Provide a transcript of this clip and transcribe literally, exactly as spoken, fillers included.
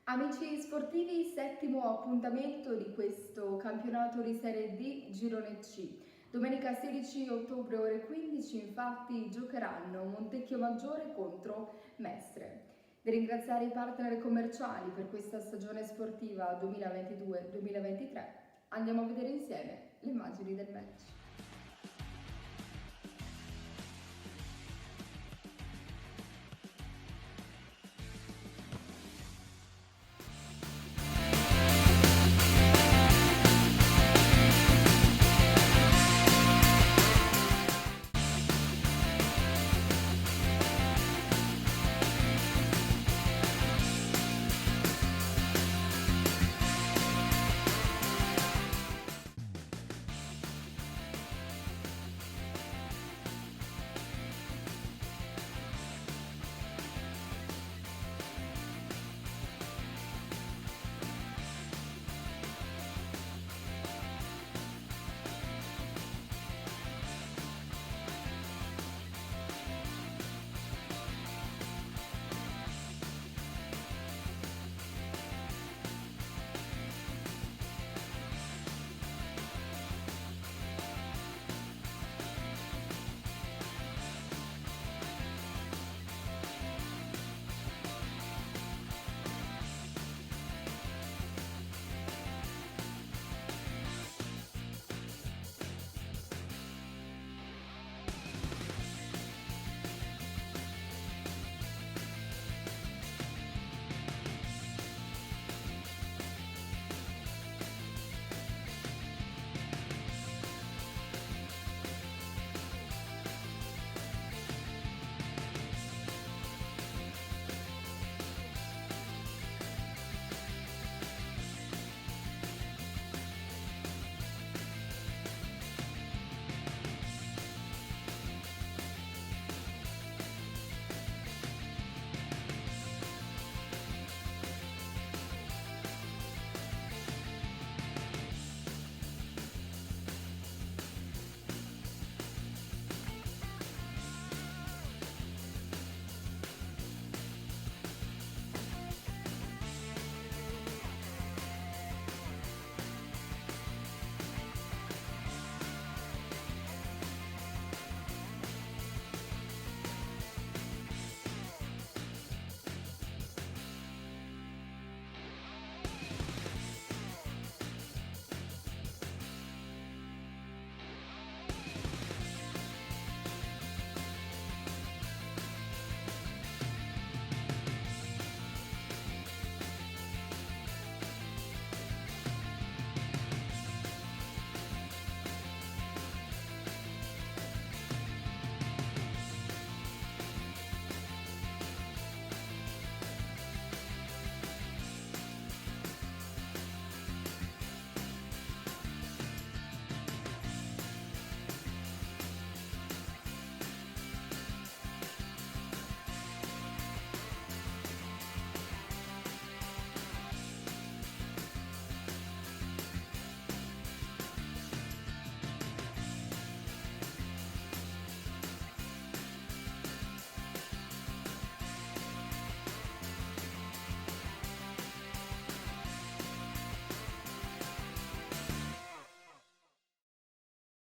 Amici sportivi, settimo appuntamento di questo campionato di Serie D, Girone C. Domenica sedici ottobre, ore quindici, infatti, giocheranno Montecchio Maggiore contro Mestre. Di ringraziare i partner commerciali per questa stagione sportiva duemilaventidue duemilaventitré, andiamo a vedere insieme le immagini del match.